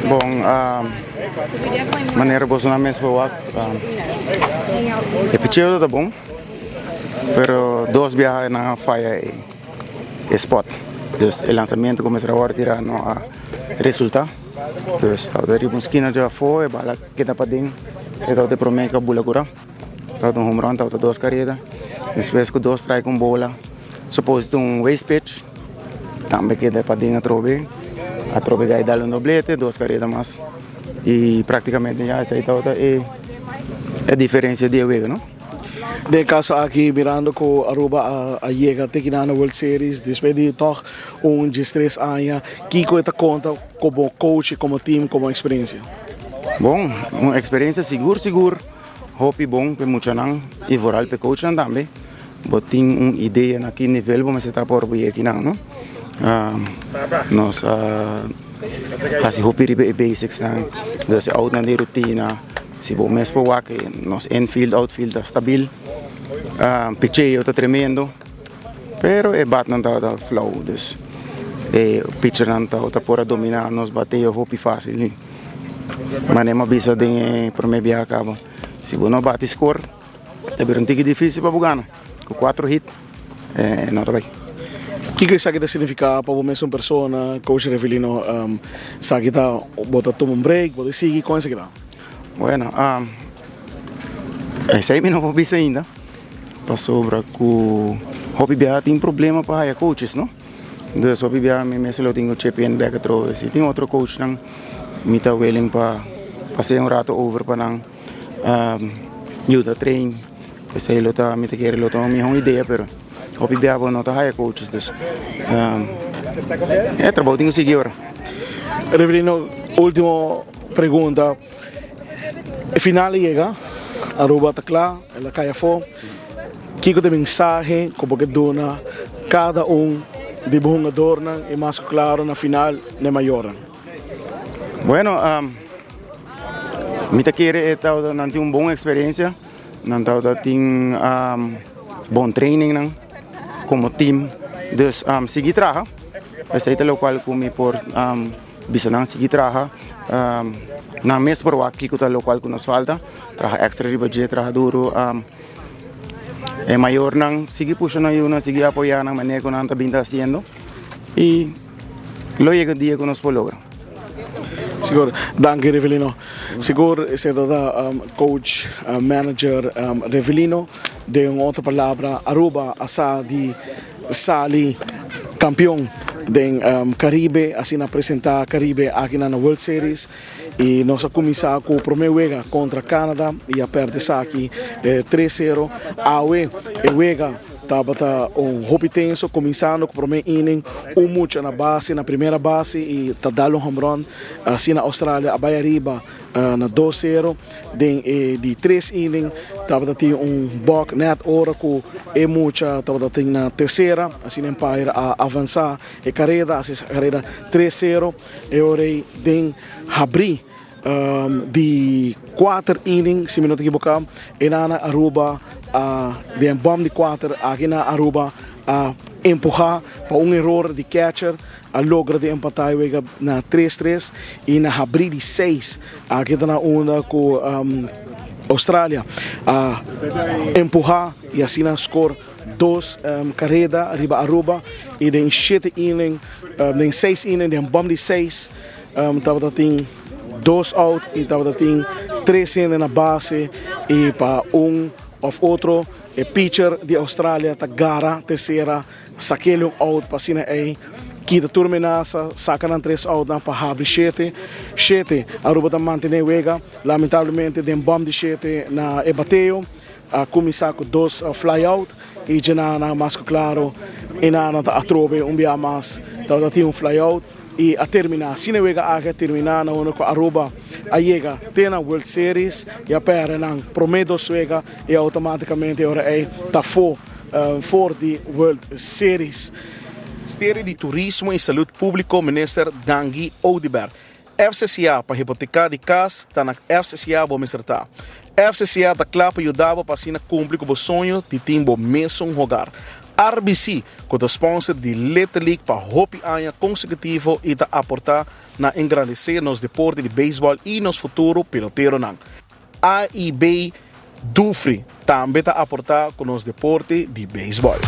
Bon, manera boso nan mes por wak, e picheo ta bon, pero dos biaha nan a faya e spot. Dus e lansamento ku mester a wòrdu tirá no a resultá. Dus tabata riba un skina dje afó, e bala keda paden, e tabata e promé ku a bula kura. Tabata un home run, tabata dos kareda. Despues ku dos strike un bola, suppose ta un waste pitch, tambe keda paden atrobe. Atrobe gai dal un doblete, dos kareda mas. I praktikamente ya esei tabata e e diferensia di e wega, no? Den e kaso aki mirando ku Aruba a yega te kina na World Series despues di tòg un diestres aña, kiko e ta konta komo coach i komo team, komo eksperensia? Bon, un eksperensia sigur sigur. Hopi bon p'e muchanan y vooral p'e coachnan tambe. Bo tin un idea na ki nivel bo mester ta pa ora bo yega kinan, no? Nos a haci hopi riba e basicsnan, dus e outnan di rutina, si bo mes por wak nos infield, outfield ta stabil, picheo ta tremendo, pero e batnan tabata flauw, dus e pitchernan tabata por a domina nos bateo hopi facil. Manera mi a bisa den e prome biaha kaba, si bo no bati skor ta bira un tiki dificil pa bo gana. Ku kuatro hit no ta bai. Kiko esaki ta significa pa bo mesun persona, coach Revelino? Esaki ta bo ta tuma un break, bo ta sigui, kon esaki ta? Bueno, esei mi no por bisa ainda pasobra ku hopi biaha tin problema pa haya coaches no. Dus hopi bia mi mester lo tin ku chip in bek atrobe. Si tin otro coachnan mi ta willing pa pas'é un rato over pa nan yuda train. Esei lo ta mi ta kere lo ta un mihó idea pero hopi bia bo no ta haya coaches dus e trabou tin ku sigui ora. Reverendo ultimo pregunta. E final a yega, Aruba ta kla, el a kai afó. Kiko ta e mensahe ku bo ke duna kada un di bo hungadornan i mas ku klaro na final na e mayornan? Bueno, mi ta kere e tabata nan tin un bon eksperensia, nan tabata tin bon trainingnan komo team, dus sigui traha, esei ta lokual ku mi por. Bisa nan sigui traha, nan mes por wak kiko ta lokual ku nos falta, traha èkstra riba dje, traha duru. E mayornan sigui pusha nan yunan, sigui apoyá nan manera ku nan ta bin ta hasiendo i lo yega dia ku nos por logra. Sigur, danki Rivelino. Sigur esei ta ta coach, manager Rivelino. Den un otro palabra Aruba a sa di sali campeon den Caribe, asina presenta Caribe aki na World Series y nos a cuminsa cu prome wega contra Canada y a perde esaki tres cero. Awe e wega tabata un hopi tenso cuminsando cu prome inning un mucha na base na primera base y ta dal un home run asina Australia a bay ariba. Na dos sero den e di tres inning tabata tin un bok net ora ku e mucha tabata tin na tersera, asina Empire a avansa e kareda, hasi e kareda tres sero. E ora ei den habri di kuater inning, si mi no ta ekiboká, e nana Aruba a den bòm di kuater aki na Aruba a empuhá pa un eror di catcher. A logra di empatá e wega na tres tres i na habrí di seis aki ta na unda ku Australia a empuhá i asina skor dos kareda riba Aruba i den shete inning den seis inning den bòm di seis tabata tin dos out i tabata tin tres hende na base i pa un òf otro e pitcher di Australia ta gara tersera. Sak'el un out pa asina ei kita tur menasa, saka nan tres outnan pa habri shete. Shete, Aruba ta mantene wega, lamentablemente den bòm di shete na e bateo a kuminsá ku dos fly out i dje nan mas ku klaro e nan ta atrobe un bia mas tabata tin un fly out i a terminá. Asina e wega aki a terminá na unda ku Aruba a yega te na World Series i a pèrdè nan promé dos wega i outomátikamente e ora ei ta afó. For di World Series. Ministerio di Turismo y Salud Publico Minister Dangui Oduber. FCCA pa hipoteca di cas ta na FCCA bo mester ta. FCCA ta cla pa yuda bo pa asina cumpli cu bo soño di tin bo mesun hogar. RBC cu ta sponsor di Little League pa hopi aña consecutivo y ta aporta. na engrandece nos deporte di baseball y nos futuro peloteronan. AIB Dufry tambe ta aporta cu nos deporte di baseball.